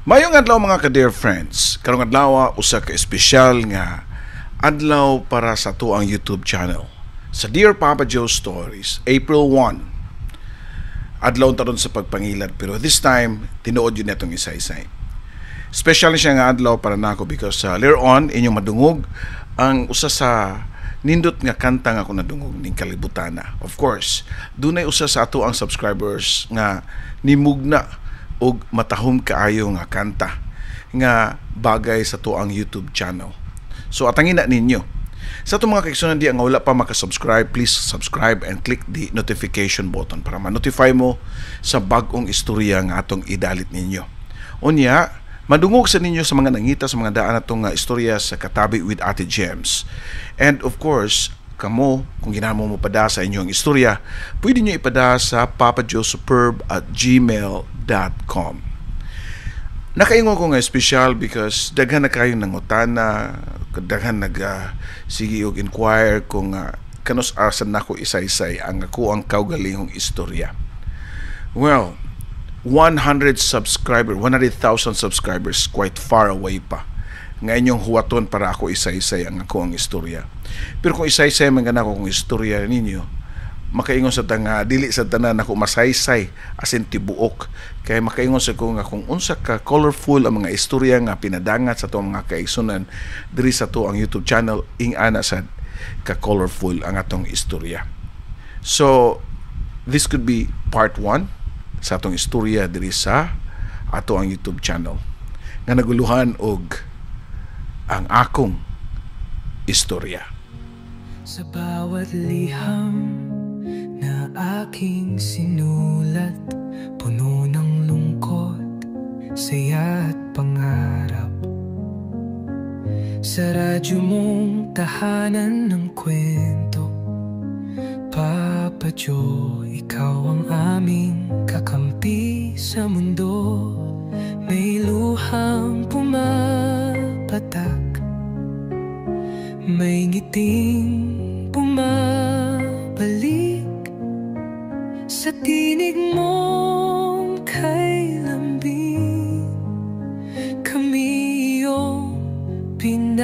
Mayong adlaw, mga ka-dear friends. Karong adlaw, usa ka espesyal nga adlaw para sa atoang YouTube channel. Sa Dear Papa Joe Stories, April 1. Adlaw taron sa pagpangilad, pero this time tinuod gyud natong isa-isay. Special ni siya nga adlaw para nako because later on inyong madungog ang usa sa nindot nga kanta nga ako nadungog ning kalibutana. Of course, dunay usa sa atoang subscribers nga nimugna og matahom kaayo nga kanta nga bagay sa atoang YouTube channel. So atangina ninyo. Sa atong mga kaigsunan di nga wala pa makasubscribe, please subscribe and click the notification button para ma-notify mo sa bag-ong istorya nga atong idalit ninyo. Unya, madungog sa ninyo sa mga nangita sa mga daan atong istorya sa Katabi with Ate Gems. And of course, kamo, kung ganahan mo pada sa inyong istorya, pwede nyo ipada sa papajoesuperb@gmail.com. Nakaingon ko nga espesyal because daghan na kayong nangutana, daghan nag sige og inquire kung kanus asa nako isaysay ang ako ang kaugalingong istorya. Well, 100 subscriber, 100,000 subscribers, quite far away pa nga inyong huwaton para ako isaysay ang ako ang istorya. Pero kung isaysay man gana ko kung istorya ninyo, makaingon sa nga dili sa tanan ako masaysay as in tibuok, kay makaingon sa ko nga kung unsa ka colorful ang mga istorya nga pinadangat sa atong mga kaigsunan diri sa atoang YouTube channel, ing ana sad ka colorful ang atong istorya. So this could be part 1 sa atong istorya diri sa atoang YouTube channel nga naguluhan og Ang Akong Istorya. Sa bawat liham na aking sinulat, puno ng lungkot, saya at pangarap. Sa radyo mong tahanan ng kwento, Papa Joe, ikaw ang aming kakampi sa mundo. May luhang pumapatak, may ngiting bumabalik sa tinig mong kay lambing. Kami iyong pinapahid.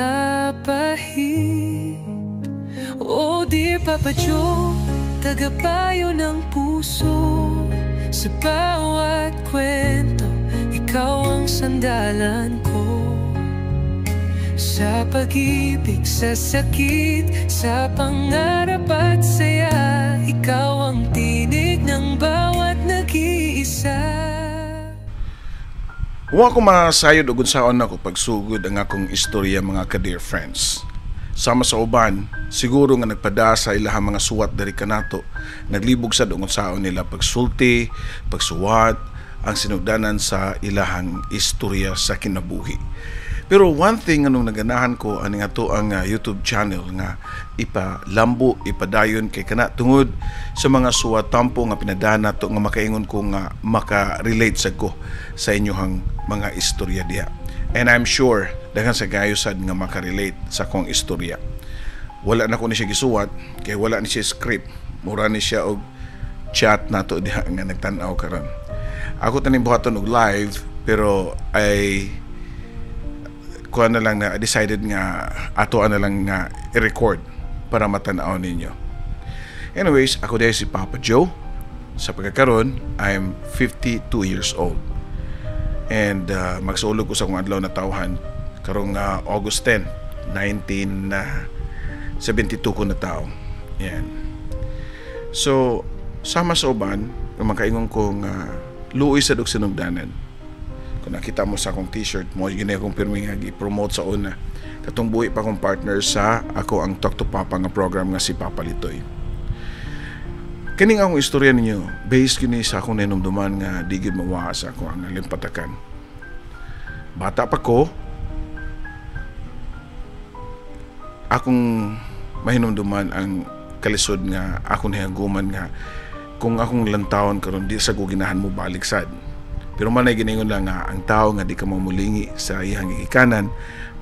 Oh dear Papa Joe, tagapayo ng puso. Sa bawat kwento, ikaw ang sandalan ko. Sa pag-ibig, sa sakit, sa pangarap at saya, ikaw ang tinig ng bawat nag-iisa. Wa ko masayod og unsaon nako pagsugod ang akong istorya, mga ka-dear friends. Sama sa uban, siguro nga nagpada sa ilahang mga suwat diri kanato, naglibog sad og unsaon nila pagsulti, pagsuwat, ang sinugdanan sa ilahang istorya sa kinabuhi. Pero one thing anong naganahan ko ani nga to ang YouTube channel nga ipalambo, ipadayon kay kana tungod sa mga suwat tampo nga pinadana to nga makaingon ko nga maka-relate sa ko sa inyong mga istorya diha. And I'm sure daghan sa gayo sad nga maka-relate sa akong istorya. Wala na ko ni siya gisuwat kay wala ni siya script. Mura ni siya og chat nato diha nga nagtan-aw karon. Ako taning buhaton og live, pero ay kuha na lang na decided nga ato na lang nga i-record para matanaw ninyo. Anyways, ako diay si Papa Joe. Sa pagkakaron, I'm 52 years old. And magsulog ko sa akong adlaw na tawhan karong August 10, 1972 ko na tao. Yan. So, sama sa uban, makaingon ko nga luoy sa og sinugdanan. Kung nakita mo sa akong t-shirt mo, gyud akong pirmi nga gi-promote sa una. Katong buhi pa akong partner sa ako ang Talk to Papa nga program nga si Papa Litoy. Kining akong istorya ninyo, based kini sa akong nahinumduman nga di gyud mawa sa ako ang nalimpatakan. Bata pa ko, akong mahinumduman ang kalisod nga akong nahihaguman nga kung akong lantawon karon di sa guginahan mo balik sad. Pero manay giningon lang nga ang tao nga di ka mamulingi sa iyang gigikanan,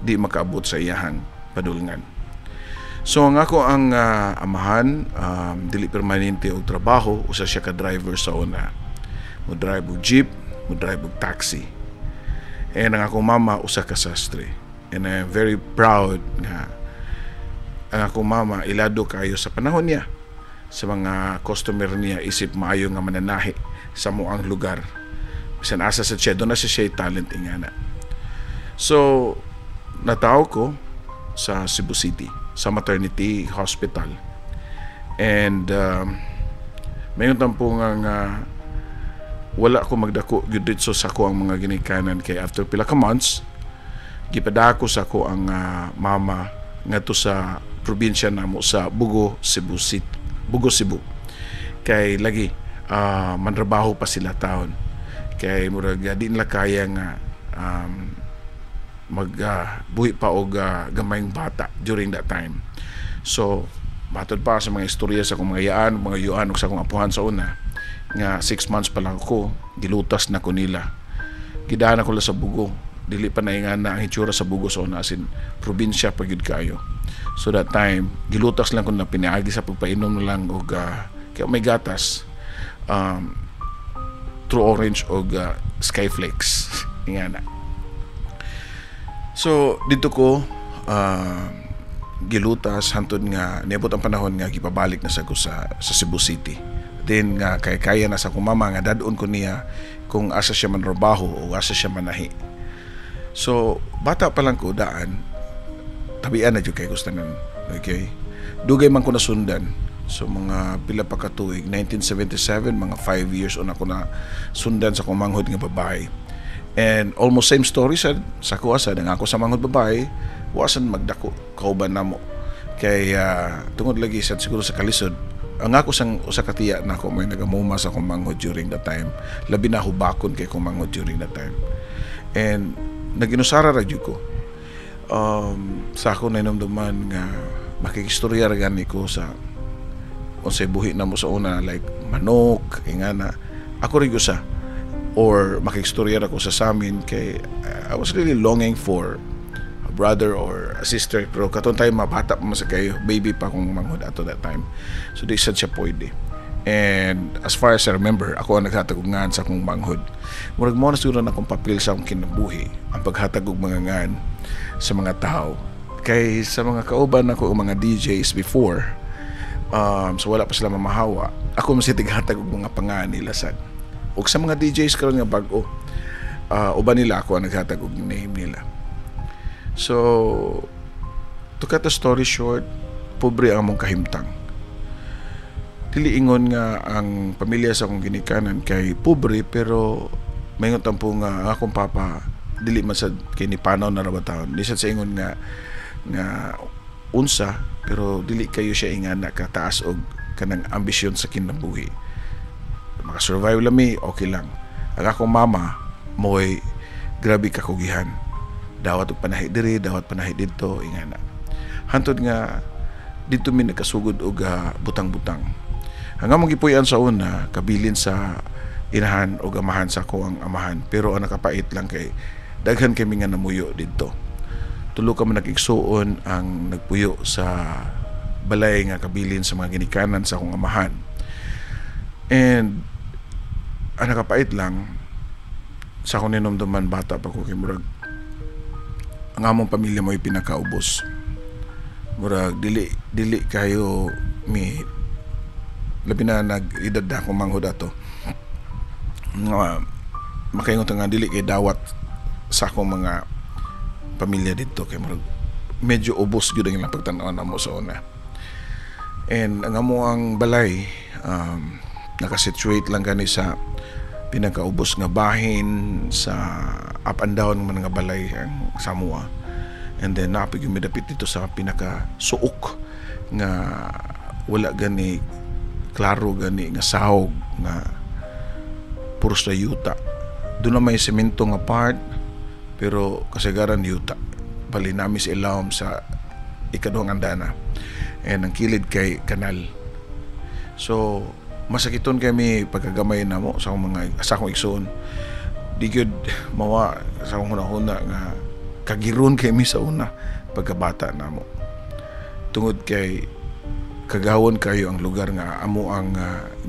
di makaabot sa iyang padulngan. So ang ako ang amahan, dili permanente og trabaho, usa siya ka driver sa una. Mo drive og jeep, mo drive og taxi. And ang akong mama usa ka sastre. And I'm very proud nga ang akong mama ilado kayo sa panahon niya sa mga customer niya isip maayo nga mananahi sa among lugar. Bisan asa sa siya, duna siya siya talent ingana. So, natawo ko sa Cebu City, sa maternity hospital. And mayon tampo nga nga wala ko magdako gyud didto sa ako ang mga ginikanan kay after pila ka months gipadako sa ako ang mama ngadto sa probinsya namo sa Bugo, Cebu City, Bugo, Cebu. Kay lagi mantrabaho pa sila taon. Kay murag di nila kaya nga mag buhi pa og gamayng bata during that time. So, matod pa sa mga istorya sa akong mga yaan, mga yuan ug sa akong apuhan sa una, nga 6 months pa lang ako, gilutas na ko nila. Gidaan ako sa Bugo. Dili pa na na ang hitsura sa Bugo sa una, as in, probinsya pa gyud kayo. So that time, gilutas lang ko na pinaagi sa pagpainom na lang og kaya may gatas True Orange og Skyflakes nga na. So dito ko gilutas hantod nga niabot ang panahon nga gipabalik na sa ko sa Cebu City. Then nga kay kaya na sa akong mama nga dad-on ko niya kung asa siya manrabaho o asa siya manahi. So bata pa lang ko daan, tabian na jud kay gusto tanan. Okay. Dugay man ko nasundan. So mga pila pa ka tuig, 1977, mga 5 years on ako na sundan sa akong manghod nga babae. And almost same story sa kuha sa ang ako sa manghod babae, wa sad magdako kauban namo. Kay tungod lagi sad siguro sa kalisod, ang ako sang usa ka tiya nako may nagamuma sa akong manghod during that time. Labi na hubakon kay akong manghod during that time. And naginusara ra jud ko. Sa ako nahinumduman nga makikistorya ra gani ko sa unsay buhi namo sa una, like manok ingana ako rin sa or makikistorya ra ko sa samin kay I was really longing for a brother or a sister, pero katong time mabata pa man sa kayo, baby pa akong manghod ato that time, so di sad siya pwede. And as far as I remember, ako ang naghatag og ngan sa akong manghod. Murag mo na siguro na akong papel sa akong kinabuhi ang paghatag og mga ngan sa mga tao, kay sa mga kauban nako, mga DJs before, so wala pa sila mamahawa, ako man siya tighatag og mga pangan nila sad. Ug sa mga DJs karon nga bag-o, uban nila, ako ang naghatag og name nila. So to cut the story short, pobre ang among kahimtang. Dili ingon nga ang pamilya sa akong ginikanan kay pobre, pero maingon tampo nga ang akong papa dili man sad kay ni panaw na ra ba taon. Di sad sa ingon nga nga unsa, pero dili kayo siya ingana kataas og kanang ambisyon sa kinabuhi. Makasurvive lang mi, okay lang. Ang akong mama mo'y grabe kakugihan, dawat og panahi diri, dawat panahi didto ingana, hantod nga didto mi nagkasugod og butang-butang. Ang among gipuy-an sa una kabilin sa inahan o amahan sa ako ang amahan, pero ang nakapait lang kay daghan kami nga namuyo didto. Tulo ka man nag-igsuon ang nagpuyo sa balay nga kabilin sa mga ginikanan sa akong amahan. And ang nakapait lang sa akong ninumduman bata pa ko kay murag ang among pamilya mo'y pinakaubos. Murag dili dili kayo mi, labi na nag-edad na akong manghod ato nga makaingon nga dili kay dawat sa akong mga pamilya dito kay murag medyo ubos gyud ang ilang pagtan-aw namo sa una. And ang amo ang balay nakasituate lang gani sa pinakaubos nga bahin sa up and down man nga balay ang Samoa, and then napig yung midapit dito sa pinaka suok nga wala gani klaro gani nga sahog nga puros na yuta. Doon na may semento nga part, pero kasagaran yuta. Bali nami sa ilawom sa ikaduhang andana and ang kilid kay kanal. So masakiton kami pagkagamay namo sa akong mga sa akong igsoon. Di gyud mawa sa akong hunahuna nga kagiron kay mi sa una pagkabata namo tungod kay kagawon kayo ang lugar nga amo ang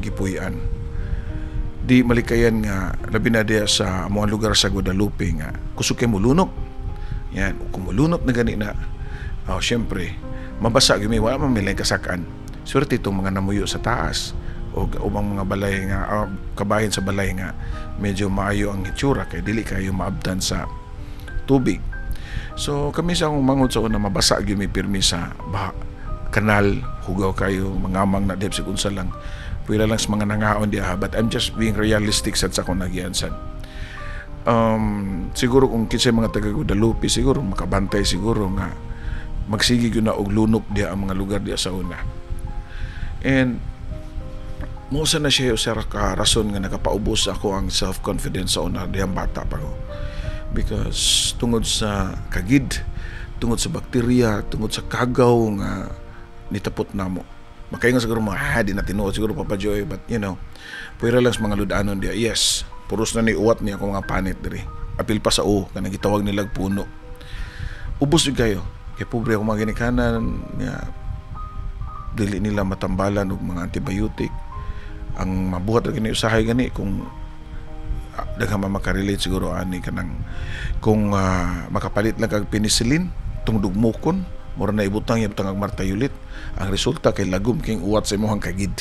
gipuy-an. Di malikayan nga labi na diya sa among lugar sa Guadalupe nga kusog kay mulunop. Yan, kung mulunop na gani na, oh, syempre, mabasa gyud mi, wala man milay kasakan. Swerte itong mga namuyo sa taas o ubang mga balay nga kabahin sa balay nga medyo maayo ang hitsura kay dili kayo maabtan sa tubig. So kami sa akong manghod sa una, mabasa gyud mi pirmi sa baha, kanal, hugaw kayo, mangamang na dip unsa lang. Pwera lang sa mga nangaon diha, but I'm just being realistic sad sa akong nagian sad. Siguro kung kinsay mga taga Guadalupe, siguro makabantay siguro nga magsige gyud na og lunop diha ang mga lugar diha sa una. And mo sa na siya usa ka rason nga nakapaubos ako ang self-confidence sa una dihang bata pa ko. Because tungod sa kagid, tungod sa bakterya, tungod sa kagaw nga nitapot namo. Makaingon siguro mga, di na tinuod siguro, Papa Joey, but pwera lang sa mga ludanon diya. Yes, puros na ni uwat niya akong mga panit diri. Apil pa sa o, kanang gitawag nilag puno. Ubos jud kayo. Kay pobre ako mga ginikanan niya, dili nila matambalan og mga antibiotic. Ang mabuhat ra gani usahay gani kung daghan man makarelate siguro ani, kanang kung makapalit lang kag penicillin tung dugmukon, mura na ibutang ibutang ang martayulit, ang resulta kay lagom king uwat sa imong kagid.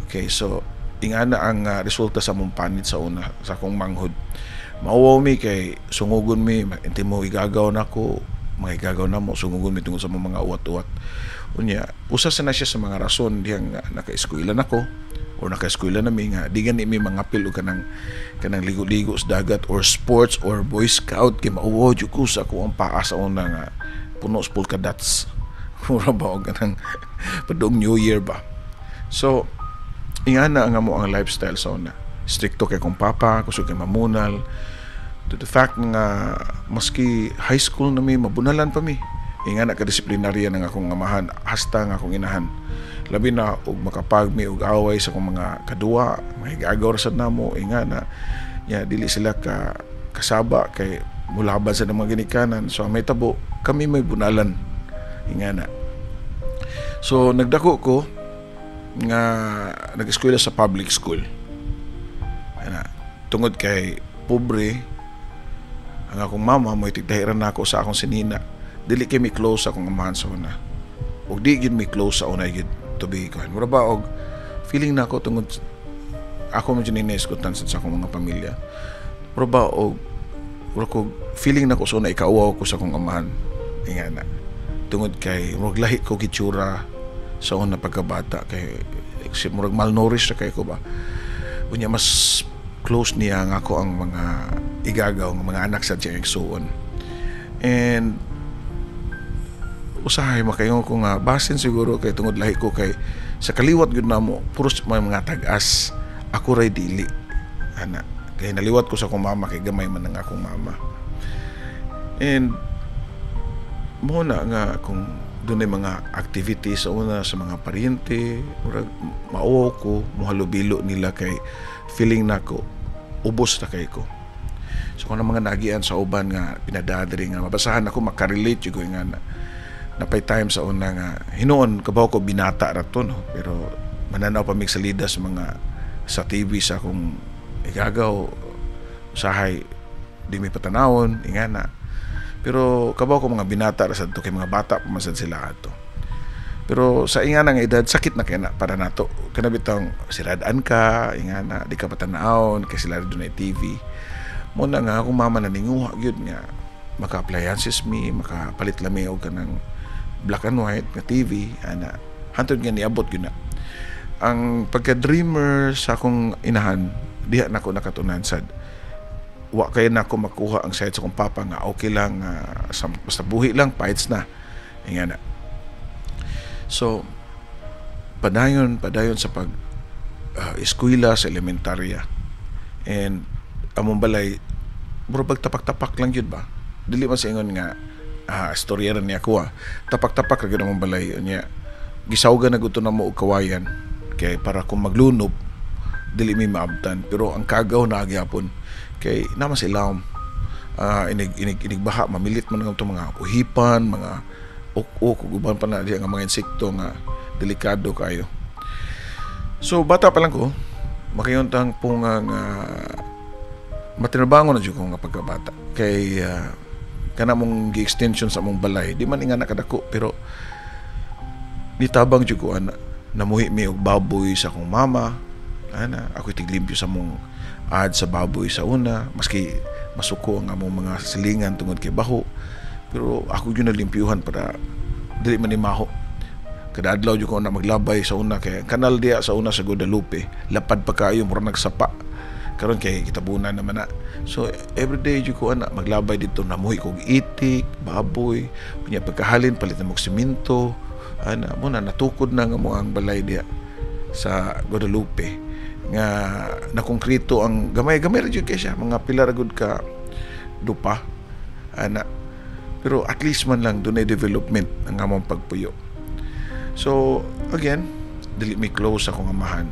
Okay, so ingana ang resulta sa mong panit sa una sa akong manghod. Mauwaw mi kay sungugon mi, inti mo igagaw nako, mga igagaw na mo, sungugon mi tungod sa mga uwat-uwat. Unya, usa sa na siya sa mga rason diyang naka-eskwela nako or naka-eskwela nami nga di gani mi mangapil og kanang ligo-ligo sa dagat or sports or Boy Scout kay mauwaw jud ko sa akong paa sa una nga puno sa polka dots. Mura ba og kanang padung New Year ba. So ingana ang amo ang lifestyle sa una. Stricto kay kong papa, kusog kay mamunal. To the fact nga maski high school na mi, mabunalan pa mi. Ingana ka disiplinarya ng akong amahan hasta nga akong inahan. Labi na og makapagmi og away sa akong mga kaduwa, mga igagaw ra sad namo, ingana nya dili sila ka kasaba kay mulaban sa mga ginikanan. So ang may tabo, kami may bunalan, ingana. So nagdako ko nga nag-eskwela sa public school. Ana, tungod kay pobre ang akong mama, mo itigdahiran nako sa akong sinina. Dili kay mi close sa akong amahan sa una. Ug di gyud mi close sa una gyud to be kuan. Mura ba og feeling nako tungod ako mo ginisgutan sa akong mga pamilya. Mura ba og mura ko feeling nako sa una ikauwaw ko sa akong amahan. Ingana. Tungod kay murag lahi ko gitsura sa una pagkabata kay murag malnourished ra kay ko ba. Unya mas close niya nga ako ang mga igagaw nga mga anak sa siyang igsuon. And usahay makaingon ko nga basin siguro kay tungod lahi ko kay sa kaliwat gyud namo puros may mga tag-as, ako ray dili ana kay naliwat ko sa akong mama kay gamay man ang akong mama. And mo na nga kung dunay mga activities sa una sa mga paryente, murag mauwaw ko, mohalubilo nila kay feeling nako ubos na kay ko. So kung ang mga nagian sa uban nga pinadadri nga mabasahan ako, makarelate jud ko nga na, napay time sa una nga hinuon kabaw ko binata ra to, no, pero mananaw pa mig salida sa mga sa TV sa akong igagaw, usahay di mi patanawon ingana, pero kabaw ko mga binata ra sad to kay mga bata pa man sad sila ato. Pero sa ingana nga edad, sakit na kay na para nato, kana bitong sirad-an ka ingana, di ka patanawon kay sila dunay TV. Mo na nga akong mama naninguha gyud nga maka appliances mi, makapalit lami og kanang black and white nga TV ana, hantod nga niabot gyud na ang pagka-dreamer sa akong inahan. Diha nako nakatunan sad wa kay nako makuha ang side sa akong papa nga okay lang, basta buhi lang, fights na ingana. So padayon padayon sa pag eskwela sa elementarya, and among balay mura pag tapak-tapak lang gyud ba, dili man sa ingon nga istorya ra niya ako, tapak-tapak ra gyud among balay. Unya gisawgan na gud to namo og kawayan kay para kung maglunob dili mi maabtan, pero ang kagaw na gyapon kay naman sa ilawom, inig inig inig baha, mamilit man ang mga uhipan, mga uk-uk ug uban pa na diya nga mga insekto nga delikado kayo. So bata pa lang ko Makayuntang po nga nga matinabangon na jud ko nga pagkabata kay kana mong gi-extension sa among balay, di man nga nakadako, pero nitabang jud ko ana. Namuhi mi og baboy sa akong mama ana. Ako tiglimpyo sa mong ad sa baboy sa una, maski masuko ang among mga silingan tungod kay baho, pero ako jud nalimpyuhan para dili man ni maho. Kada adlaw jud ko na maglabay sa una kay kanal diya sa una sa Guadalupe, lapad pa kaayo, mura nagsapa. Karon kay kitabunan naman na. So everyday jud ko ana maglabay dito, namuhi kog itik, baboy. Unya pagkahalin, palit na mo semento ana. Mo na natukod na nga mo ang balay diya sa Guadalupe nga nakongkrito ang gamay gamay ra jud kay siya, mga pila ra gud ka dupa ana, pero at least man lang dunay development ang among pagpuyo. So again, dili mi close akong amahan.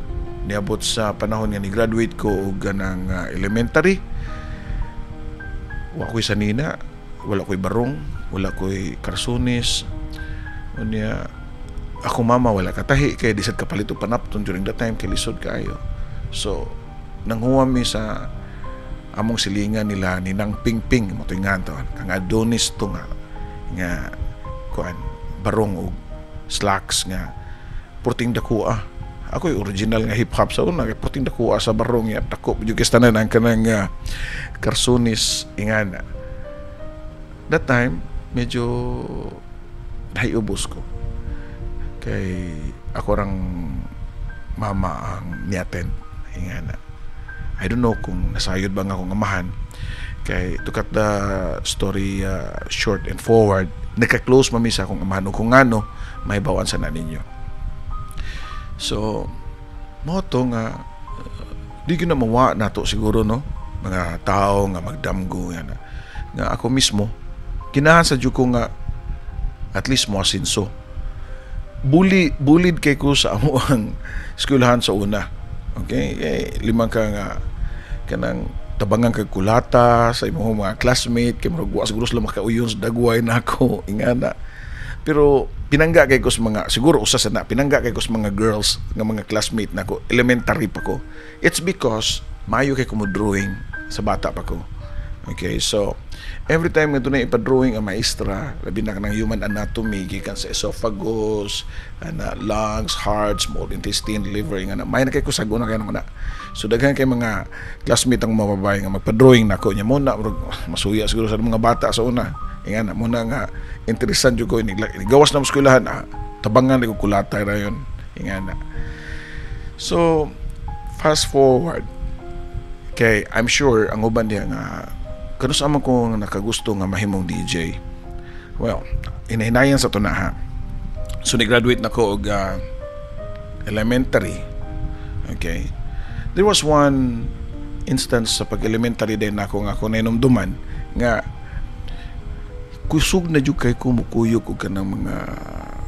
Niabot sa panahon nga ni-graduate ko og ganang elementary, wa ko'y sanina, wala ko'y barong, wala ko'y karsunis. Unya ako mama wala katahi kay di sad kapalit og panapton during that time kay lisod kaayo. So nanghuwam mi sa among silingan nila ni Nang Pingping mo nga kang Adonis to nga nga kuan, barong og slacks nga purting dakua. Ako yung original nga hip hop sa una kay purting dakua sa barong ya, dako jud kay tanan ang kanang karsunis ingana. That time medyo nahiubos ko kay ako rang mama ang ni-attend ingana. I don't know kung nasayod ba nga akong amahan kay, to cut the story short and forward, nagka-close mami sa akong amahan ug kung ngano mahibawan sa na ninyo. So mo to nga di gyud na mawa nato siguro, no, mga tao nga magdamgo yan nga ako mismo ginahan sa jud ko nga at least mo asinso. Bully, bullied kay ko sa amo ang eskwelahan sa una. Okay, eh, limang ka nga kanang tabangan kag kulata sa imong mga classmate kay murag wa siguro sila makauyon sa dagway nako ingana. Pero pinangga kay ko sa mga, siguro usa sa na pinangga kay ko sa mga girls nga mga classmate nako elementary pa ko. It's because maayo kay ko mo drawing sa bata pa ko. Okay, so every time nga dunay ipa-drawing ang maestra, labi na kanang human anatomy, gikan sa esophagus, ana, lungs, heart, small intestine, liver, nga na may na kay ko saguna kay na. So daghan kay mga classmate ang mga babae nga magpa-drawing nako nya mo na masuya siguro sa mga bata sa una. Nga na mo na nga interesan jud ko ini gawas na eskwelahan, tabangan ko kulata rayon nga na. So fast forward kay I'm sure ang uban diha nga kanus man ko nga nakagusto nga mahimong DJ. Well, hinahinayan sa to na ha. So ni-graduate na ko og elementary. Okay. There was one instance sa pag-elementary din nako nga ako nainumduman nga kusog na jud kay ko mukuyog og kanang mga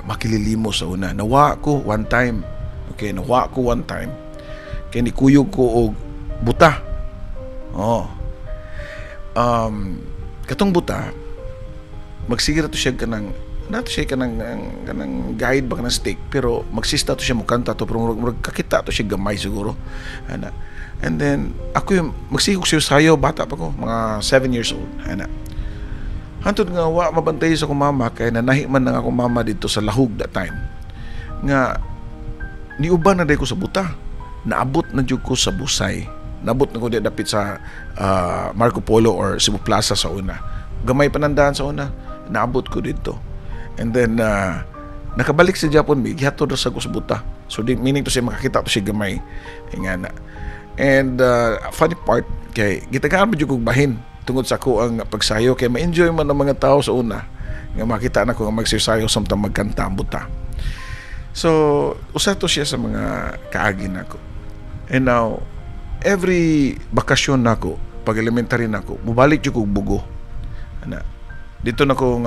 makililimo sa una. Nawa ko one time. Okay, nawa ko one time. Kay nikuyog ko og buta. Oh. Katong buta magsigira to siya kanang nato siya kanang kanang guide ba, kanang stick, pero magsista to siya, mukanta to, pero murag kakita to siya gamay siguro ana. And then ako yung magsigok siya sayo, bata pa ko, mga 7 years old ana, hantod nga wa mabantay sa akong mama kay nanahi man nang akong mama dito sa Lahug that time nga niuban na day ko sa buta. Naabot na jud ko sa Busay, naabot na ko di dapit sa Marco Polo or Cebu Plaza sa una. Gamay panandahan sa una, naabot ko dito. And then nakabalik sa Japon mi, gihatod ra sa buta. So di, meaning to say makakita to siya gamay nga na. And funny part kay gitagaan pa jud kog bahin tungod sa ako ang pagsayo kay ma-enjoy man ang mga tao sa una nga makita na ko nga magsayo samtang magkanta ang buta. So usa to siya sa mga kaagi nako. And now every bakasyon nako pag elementary nako, mobalik jud kog Bugo ana. Dito na ko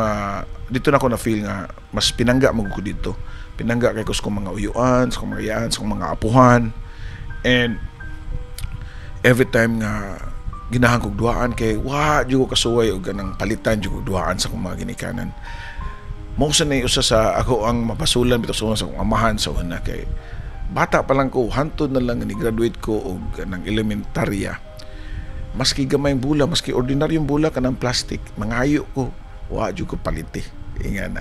na feel nga mas pinangga mo ko dito, pinangga kay ko sa kong mga uyuan, sa kong mga iyaan, sa kong mga apuhan. And every time nga ginahan kog duaan kay wa jud ko kasuway og ganang palitan jud kog duaan sa akong mga ginikanan. Mao sa na usa sa ako ang mapasulan bitaw sa una sa akong amahan sa una kay Bata pa lang ko, hantod na lang ni graduate ko og ng elementarya. Maski gamayng bula, maski ordinaryong bula kanang plastic, mangayo ko, wa jud ko paliti. Ingana.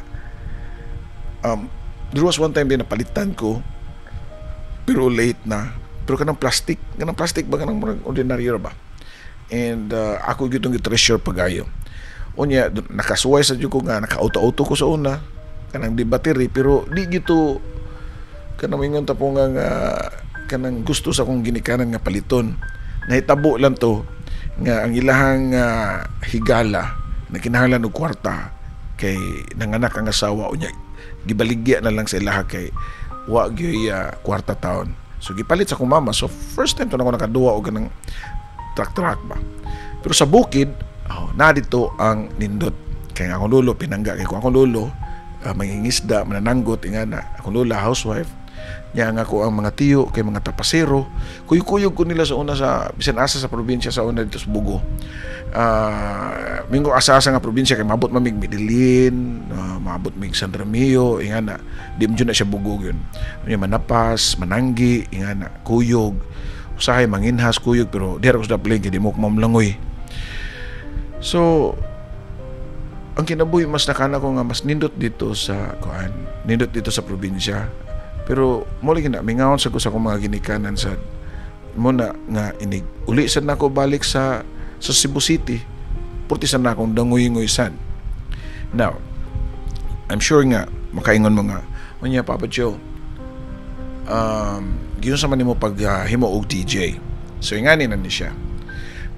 There was one time din napalitan ko, pero late na. Pero kanang plastic ba, kanang murag ordinaryo ra ba? And ako gyud tong treasure pagayo. Unya nakasuway sa jud ko nga naka-auto-auto ko sa una, kanang di battery, pero di gyud to kanang ingon ta po nga kanang gusto sa akong ginikanan nga paliton. Nahitabo lang to nga ang ilahang higala na kinahanglan og kwarta kay nanganak ang asawa, unya gibaligya na lang sa ilaha kay wa gyud kwarta taon. So gipalit sa akong mama. So first time to na ako nakaduwa og kanang truck-truck ba. Pero sa bukid, oh, na dito ang nindot. Kay ang akong lolo pinangga kay ko. Akong lolo mangingisda, manananggot, ingana. Akong lola housewife. Nya ang ako ang mga tiyo kay mga tapasero. Kuyog-kuyog ko nila sa una sa bisan asa sa probinsya sa una dito sa Bugo. Mingo asa-asa nga probinsya kay maabot mamig Medellin, maabot mig San Remigio, ingana. Di mo na siya Bugo yun. Nya manapas, mananggi, ingana, kuyog. Usahay manginhas kuyog, pero di ra ko sa daplin kay di mo ko mamlangoy. So ang kinabuhi, mas nakana ko nga mas nindot dito sa kuan, nindot dito sa probinsya. Pero mo lagi na mingawon sa ko sa akong mga ginikanan sa mo na nga inig uli sad nako balik sa Cebu City. Purti sa na akong dangoy-ngoy sad. Now, I'm sure nga makaingon mo nga, "Unya Papa Joe, giunsa man nimo pag himo og DJ?" So ingani na ni siya.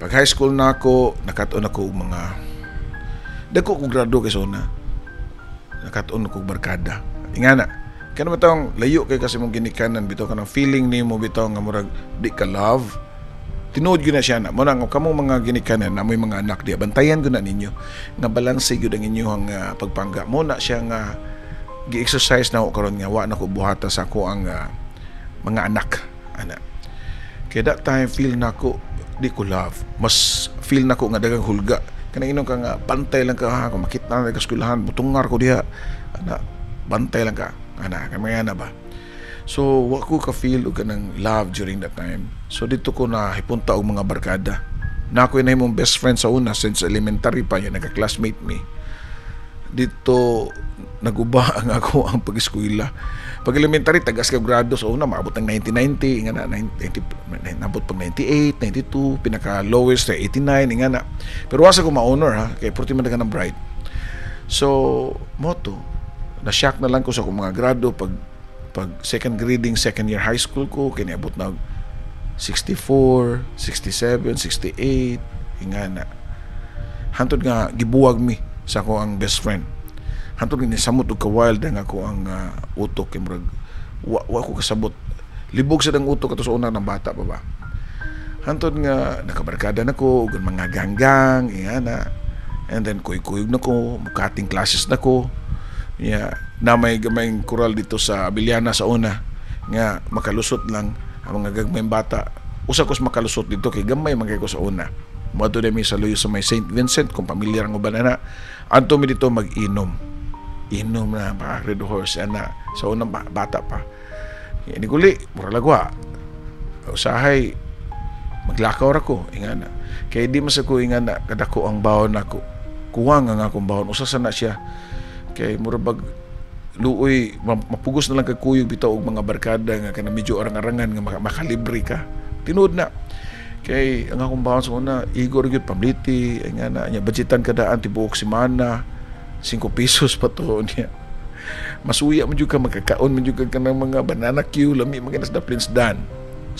Pag high school na ako, nakat-on ako og mga dako ko grado kay una. Nakat-on ko og barkada. Ingana. Kaya naman tawang layo kay kasi mong ginikanan bitaw, kanang feeling nimo bitaw nga murag di ka love. Tinuod gyud na siya na. Mo na nga kamong mga ginikanan na mo'y mga anak diya, bantayan gyud na ninyo nga balanse gyud ang inyong pagpangga. Mo na siya nga gi-exercise na ako karon nga wa na ko buhata sa ako ang mga anak ana. Kaya that time feel na ko di ko love. Mas feel na ko nga dagang hulga. Kanang inom ka nga bantay lang ka ha, kung makita na ka eskwelahan, butungar ko diha. Ana, bantay lang ka. Ana, kay na ba? So, wa ko ka feel og kanang love during that time. So dito ko na hipunta og mga barkada. Na ako na imong best friend sa una since elementary pa niya, nagka-classmate me. Dito naguba ang ako ang pag-eskwela. Pag elementary, tagas ka grado sa una, maabot ng 1990, nga na, 90, nabot pag 98, 92, pinaka lowest sa 89, nga na. Pero wasa ko ma-honor ha, kay purti man ka ng bright. So, moto, na-shock na lang ko sa akong mga grado pag second grading, second year high school ko, kiniabot na 64, 67, 68, nga na. Hantod nga gibuwag mi sa ako ang best friend. Hantod nga nisamot og ka-wild ang ako ang utok kay murag wa ko kasabot. Libog sa dang utok ato sa una ng bata pa ba. Hantod nga nakabarkada na ko ug mga ganggang ingana. And then kuy-kuyog na ko, mukating classes na ko. Yeah, na may gamayng kural dito sa Abiliana sa una nga makalusot lang ang mga gagmayng bata. Usa ko sa makalusot dito kay gamay man kay ko sa una. Moadto mi sa luyo sa may St. Vincent, kung pamilyar ang uban ana. Adto mi dito mag-inom. Inom na pa Red Horse ana sa unang bata pa. Ini guli, mura lagwa. Usahay maglakaw ra ko ingana. Kay di man sa ko ingana kadako ang bawon nako. Kuwang ang akong bawon, usa sa na siya. Kay mura bag luoy mapugos na lang kag kuyog bitaw og mga barkada nga kana medyo arang-arangan nga makalibre ka. Tinuod na. Kay ang akong bawon sa una, igor gyud pamliti, ay nga na niya budgetan kadaan tibuok semana, 5 pesos pa to niya. Masuya man jud ka, magkakaon man jud ka kanang mga banana cue, lami man sa Daplins dan.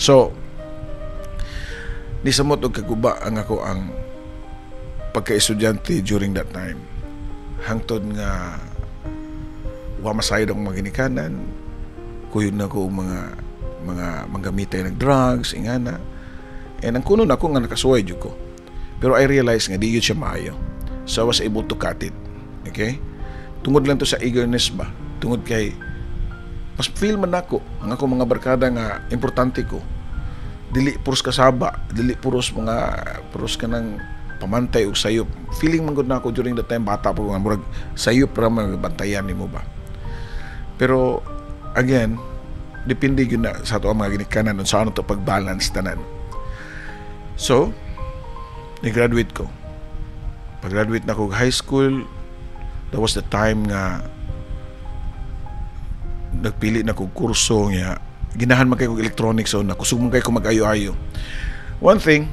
So nisamot og kaguba ang ako ang pagka-estudyante during that time. Hangtod nga wa masayod akong mga ginikanan, kuyog na ko og mga manggamitay ng drugs, ingana. And ang kuno na ako nga nakasuway jud ko. Pero I realize nga di yun siya maayo. So I was able to cut it. Okay? Tungod lang to sa eagerness ba? Tungod kay mas feel man nako ang ako mga barkada nga importante ko. Dili puros kasaba, dili puros mga puros kanang pamantay og sayop. Feeling man gud nako during the time bata pa ko nga murag sayop ra man bantayan nimo ba. Pero again, Depende gyud na sa ato ang mga ginikanan unsa ano to pag-balance tanan. So, ni-graduate ko. Pag-graduate na ko high school, that was the time nga nagpili na kog kurso nga ginahan man kay kog electronics, so nakusog man kay ko mag-ayo-ayo. One thing,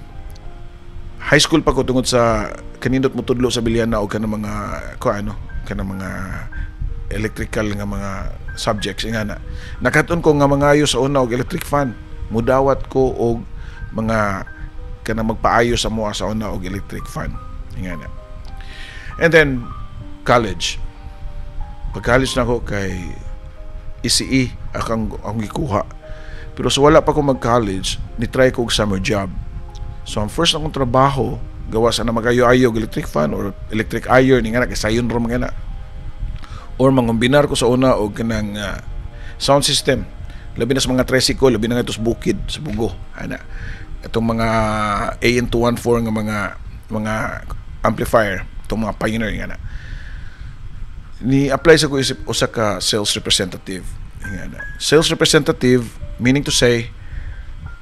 high school pa ko, tungod sa kanindot mo tudlo sa Bilyana og kanang mga ko ano, kanang mga electrical nga mga subjects nga na. Nakat-on ko nga mangayo sa una og electric fan. Mudawat ko og mga kanang magpaayo sa mua sa una og electric fan. Nga na. And then college. Pag college na ako kay ECE akong ang gikuha. Pero sa wala pa ko mag-college, ni-try ko og summer job. So ang first akong trabaho, gawa sa na magayo-ayo og electric fan or electric iron nga na kay sayon ra man na. Or mangombinar ko sa una og kanang sound system. Labi na sa mga tricycle, labi na nga sa bukid, sa Bugo. Ana. Itong mga AN214 nga mga amplifier, itong mga Pioneer nga na ni apply sa ko isip usa ka sales representative nga na. Sales representative, meaning to say,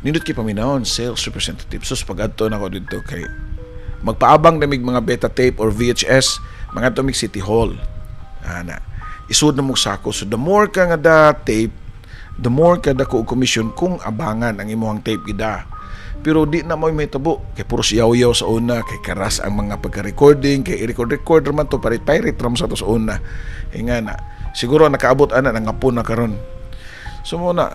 nindot kay paminawon, sales representative. So pag-adto nako didto kay magpaabang na mig mga beta tape or VHS, mga mig City Hall ana, isud na mo sako. So the more ka nga da tape, the more ka dako og commission kung abangan ang imong tape gida. Pero di na mo may tabo kay puros yaw-yaw sa una, kay karas ang mga pagka-recording, kay i-record record man to, pirate pirate ram sa to sa una. Eh nga na siguro nakaabot ana nangapon na karon. So mo na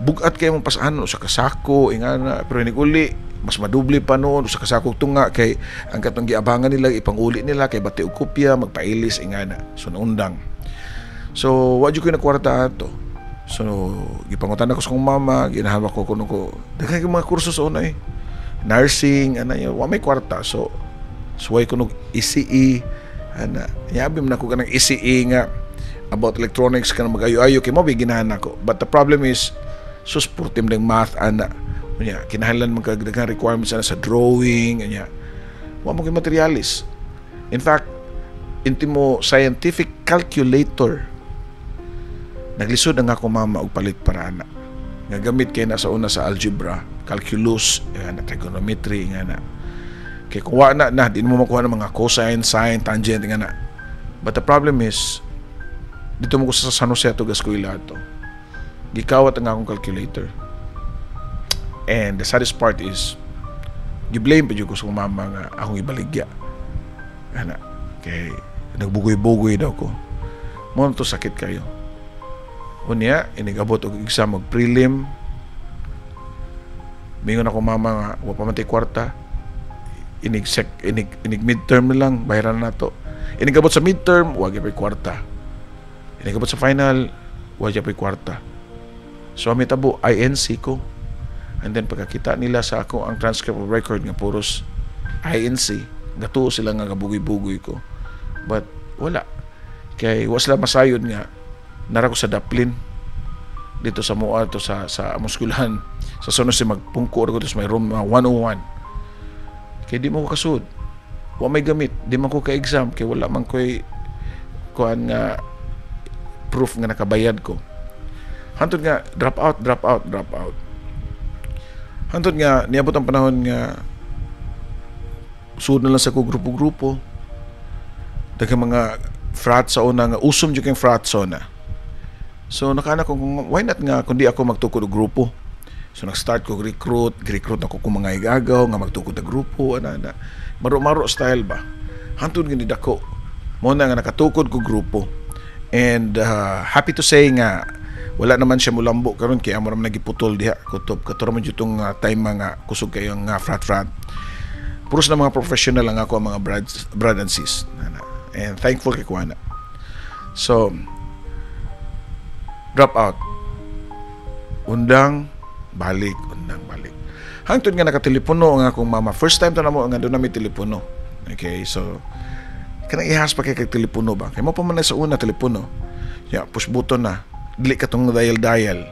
bugat kay mong pasahan sa kasako nga na, pero iniguli mas madubli pa noon sa kasako tunga kay ang katong giabangan nila ipanguli nila kay bati og kopya magpailis nga na. So naundang, so wa jud ko nakwarta ato. So gipangutan ako sa kong mama, ginahan ko kuno ko daghan mga kurso sa una eh, nursing ana yun, wa may kwarta. So suway ko nog ECE ana, yabi man ako kanang ECE nga about electronics, kanang mag-ayo-ayo kay mo ginahan ako. But the problem is, sus, purtim ng math ana. Unya kinahanglan man kag daghang requirements ana sa drawing anya, wa mo kay materialis. In fact, intimo scientific calculator, naglisod ang ako mama og palit para ana nga gamit kay na sa una sa algebra, calculus nga na, trigonometry nga na, kay kung wa na na di mo makuha ng mga cosine, sine, tangent nga na. But the problem is, dito mo ko sa San Jose ato eskwela ato, gikawat ang akong calculator. And the saddest part is, gi-blame pa jud ko sa akong mama nga akong ibaligya ana kay nagbugoy-bugoy daw ko mo to. Sakit kayo. Unya inigabot og exam og prelim, mingon ako mama nga wa pa man tay kwarta, inig sec, inig inig midterm na lang, bayaran na nato. Inigabot sa midterm, wa gyud kwarta. Inigabot sa final, wa gyud kwarta. So ang mitabo, INC ko. And then pagkakita nila sa ako ang transcript of record nga puros INC, gatuo sila nga gabugoy-bugoy ko. But wala, kay wa sila masayod nga nara ko sa Daplin dito sa Mua to sa among eskwelahan sa San Jose, magpungko ko sa may room mga 101 kay di mo ko kasud, wa may gamit, di man ko ka-exam kay wala man ko'y kuan nga proof nga nakabayad ko. Hantod nga drop out, drop out, drop out, hantod nga niabot ang panahon nga sud na lang sa ko grupo-grupo, daghang mga frat sa una nga usom jud kay frat sa una. So nakaana ko kung why not nga kundi ako magtukod og grupo. So nag-start ko recruit, recruit ako kung mga igagaw nga magtukod og grupo ana ana. Maro-maro style ba. Hantod gini dako. Mo na nga nakatukod ko grupo. And happy to say nga wala naman siya mulambo karon kay amo raman nagiputol diha kutob kato man jud tong time nga kusog kayo nga frat frat. Puros na mga professional lang ako ang mga brad and sis. Ana. And thankful kay kuana. So drop out. Undang, balik, undang, balik. Hangtod nga nakatelepono ang akong mama. First time to na mo nga doon na may telepono. Okay, so kanang ihas pa kay kag telepono ba? Kay mo pa man na sa una telepono. Ya, push button na. Dili ka tong dial dial.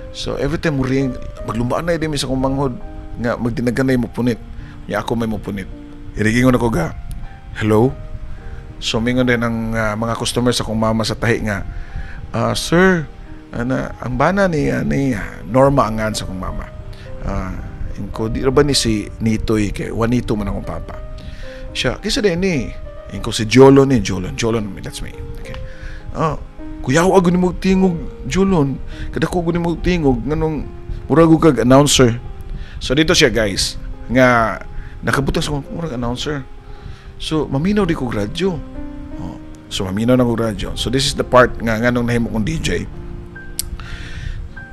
So every time mo ring, maglumbaan na din sa akong manghod nga magdinaganay mo punit. Ya, ako may mo punit. Irigingon ako ga, "Hello?" So mingon din ang mga customer sa akong mama sa tahi nga, "Sir, Ana, ang bana ni Norma ang ngan sa akong mama. Inko, di ba ni si Nitoy kay Juanito man akong papa. Siya, kinsa diay ni? Inko, si Jolon ni, Jolon, Jolon, that's me. Okay. Ah, kuyaw gud nimo tingog, Jolon. Kadako gud nimo tingog nganong murag kag announcer. So dito siya, guys, nga nakabutang sa murag announcer. So maminaw di ko radyo. Oh, so maminaw na ko radyo. So this is the part nga nganong nahimo kong DJ.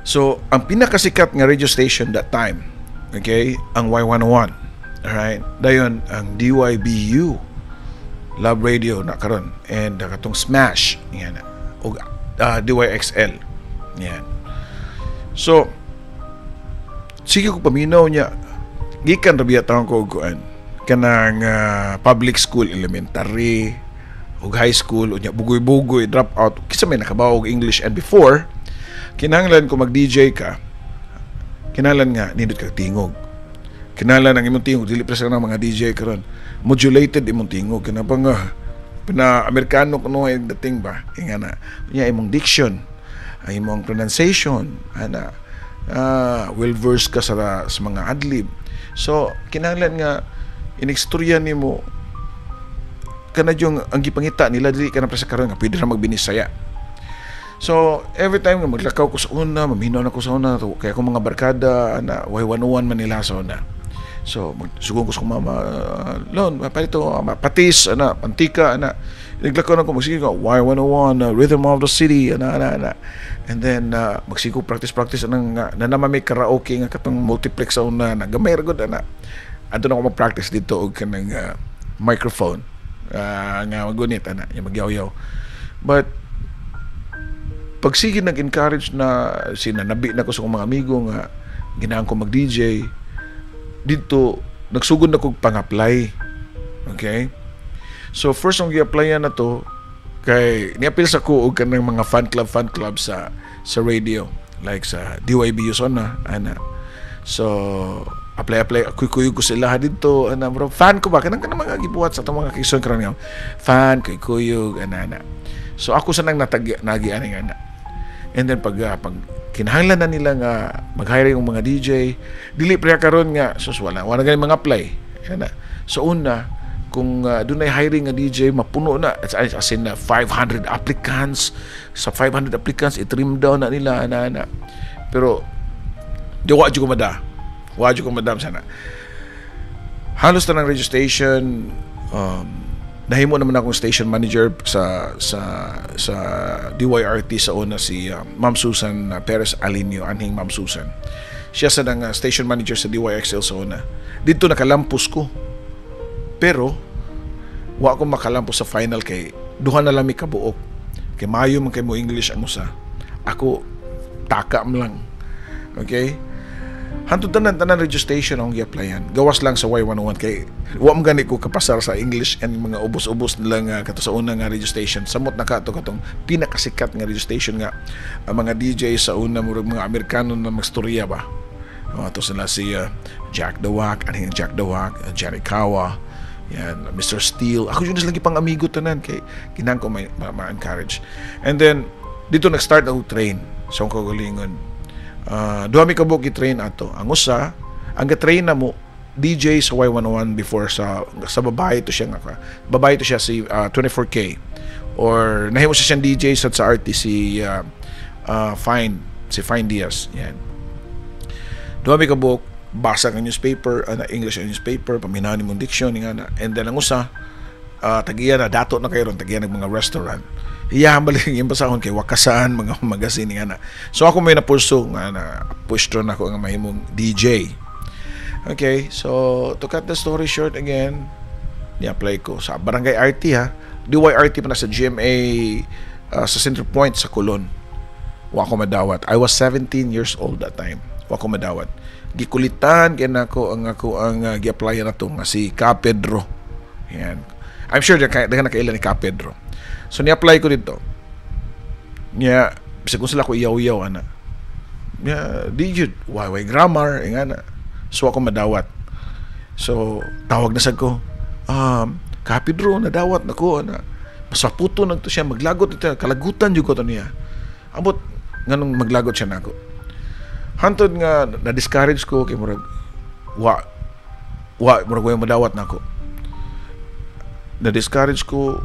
So ang pinakasikat nga radio station that time, okay, ang Y101. Alright? Dayon ang DYBU Love Radio na karon and katong Smash yan ug DYXL. Yan. So sige ko paminaw niya, gikan ra biya taon ko og kuan, kanang public school, elementary ug high school, unya bugoy-bugoy, drop out, kinsa may nakabawo og English. And before, kinahanglan kung mag DJ ka, kinahanglan nga nindot kag tingog, kinahanglan ang imong tingog dili pa sa mga DJ karon, modulated imong tingog, kana pa nga pina Amerikano kuno ay dating ba, nga na nya imong diction, ang imong pronunciation ana, well versed ka sa mga adlib. So kinahanglan nga inistorya nimo kana yung ang gipangita nila, dili ka na sa karon nga pwede ra magbinisaya. So every time nga maglakaw ko sa una, maminaw na ko sa una kaya akong mga barkada ana Y101 man nila sa una. So magsugon ko sa akong mama, lon palito patis ana, mantika ana. Naglakaw na ko, magsige ko Y101, Rhythm of the City, ana ana ana. And then magsige ko practice practice anang na naman may karaoke nga katong multiplex sa una na gamay ra gud ana. Adto na ako mag-practice dito og kanang microphone nga magunit ana, yung magyaw-yaw. But pag sige nag-encourage na sinanabi na ko sa akong mga amigo nga ginahan ko mag-DJ dito, nagsugod na kog pang-apply. Okay, so first ang gi-applyan na to kay niapil sa ko og kanang mga fan club sa radio, like sa DYBU na ana. So apply apply, kuy ko sila dito ana, bro, fan ko ba, kanang mga gibuhat sa atong mga Quezon karon nga fan kuy kuyog ana ana. So ako sa nang natagi nagi ani ana. And then pag kinahanglan na nila nga mag-hire yung mga DJ, dili pre karon nga sus, wala wala gani mga apply ana. So una, kung dunay hiring nga DJ, mapuno na, as in 500 applicants. Sa 500 applicants, i-trim down na nila ana ana. Pero di wa jud ko mada, wa jud ko madam sana. Halos tanang registration, nahimo naman akong station manager sa DYRT sa una, si Ma'am Susan Perez Alinio, anhing Ma'am Susan. Siya sa nang station manager sa DYXL sa una. Dito nakalampos ko. Pero wa ko makalampos sa final kay duha na lang mi kabuok. Kay maayo man kay mo English ang usa. Ako taka man lang. Okay? Hantod tanan tanan registration akong gi-applyan. Gawas lang sa Y101 kay wa man gani ko kapasar sa English and mga ubos-ubos nila nga kato sa una nga registration. Samot na kato katong pinakasikat nga registration nga ang mga DJ sa una murag mga Amerikano na magstorya ba. Ato sila si Jack the Wack, ano yung Jack the Wack, Jerry Kawa, yan, Mr. Steele. Ako yun lagi pang amigo tanan kay kinahanglan ko may ma-encourage. And then dito nag-start ako train sa akong kaugalingon. Duha mi kabuok gi-train ato. Ang usa, ang ga-train na mo DJ sa Y101 before sa babae to siya nga ka. Babae to siya, si 24K or nahimo siya siyang DJ sa RT, si Fine, si Fine Diaz. Yan. Duha mi kabuok, basa ng newspaper, ana, English ang newspaper, paminaw ni mong diction nga na. And then ang usa, tagiya na dato na kayo ron, tagiya ng mga restaurant. Iya balik yung basahon kay wakasan mga magazine nga na. So ako may napulso nga na push na ako nga mahimong DJ. Okay, so to cut the story short again, ni-apply ko sa Barangay RT ha. DYRT pa na sa GMA, sa Center Point sa Colon. Wa ko madawat. I was 17 years old that time. Wa ko madawat. Gikulitan kay nako ang ako ang gi-applyan na to nga si Ka Pedro. Yan. I'm sure daghan na kaila ni Ka Pedro. So ni-apply ko dito. Nya bisag kung sila ko iyaw-iyaw ana. Nya di jud why why grammar nga na. So ako madawat. So tawag na sad ko. Ka Pedro, nadawat na ko ana. Masaputo nagto siya, maglagot ito, kalagutan jud ko to niya. Ambot Nganong maglagot siya nako? Hantod nga na-discourage ko kay murag wa wa murag way madawat nako. Na-discourage ko,